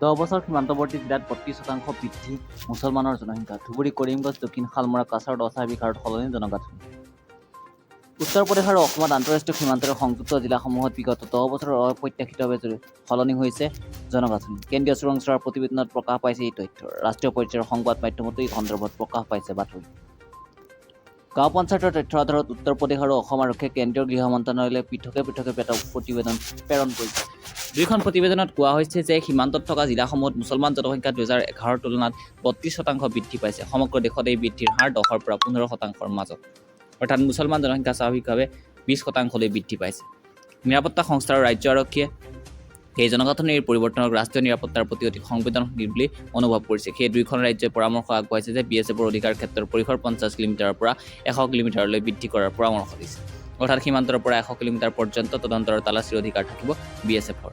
10 বছৰ সীমান্তৱৰ্তী জিলাত 32% বৃদ্ধি মুছলমানৰ জনসংখ্যা। ধুবুৰী, কৰিমগঞ্জ, দক্ষিণ শালমৰা, কাছাৰত অস্বাভাৱিক হাৰত সলনি জনগাঁথনি। উত্তৰ প্ৰদেশ আৰু অসমত আন্তঃৰাষ্ট্ৰীয় সীমান্তৰে সংযুক্ত জিলাসমূহত বিগত 10 বছৰৰ অপ্ৰত্যাশিতভাৱে সলনি হৈছে জনগাঁথনি। কেন্দ্ৰীয় চোৰাংচোৱাৰ প্ৰতিবেদনত প্ৰকাশ পাইছে এই তথ্য। ৰাষ্ট্ৰীয় পৰ্যায়ৰ সংবাদ মাধ্যমতো এই সন্দৰ্ভত প্ৰকাশ পাইছে বাতৰি। গাঁও পঞ্চায়তৰ তথ্যৰ আধাৰত উত্তৰ প্ৰদেশ আৰু অসম আৰক্ষীয়ে কেন্দ্ৰীয় গৃহ মন্ত্ৰালয়লৈ পৃথকে পৃথকে প্ৰতিবেদন প্ৰেৰণ কৰিছে। দুয়োখন প্ৰতিবেদনত কোৱা হৈছে যে সীমান্তত থকা জিলাসমূহত মুছলমান জনসংখ্যা 2011ৰ তুলনাত 32% বৃদ্ধি পাইছে। সমগ্ৰ দেশত এই বৃদ্ধিৰ হাৰ 10ৰ পৰা 15 শতাংশৰ মাজত। অৰ্থাৎ মুছলমান জনসংখ্যা স্বাভাৱিকভাৱে 20 শতাংশলৈ বৃদ্ধি পাইছে। নিৰাপত্তা সংস্থা আৰু ৰাজ্য আৰক্ষীয়ে এই জনগাঁথনিৰ পৰিৱৰ্তনক ৰাষ্ট্ৰীয় নিৰাপত্তাৰ প্ৰতি অতি সংবেদনশীল বুলি অনুভৱ কৰিছে। সেই দুয়োখন ৰাজ্যই পৰামৰ্শ আগবঢ়াইছে যে বিএছএফৰ অধিকাৰ ক্ষেত্ৰৰ পৰিসৰ 50 কিলোমিটাৰৰ পৰা 100 কিলোমিটাৰলৈ বৃদ্ধি কৰাৰ পৰামৰ্শ দিছে। অৰ্থাৎ সীমান্তৰ পৰা 100 কিলোমিটাৰ পৰ্যন্ত তদন্ত আৰু তালাচীৰ অধিকাৰ থাকিব বিএছএফৰ।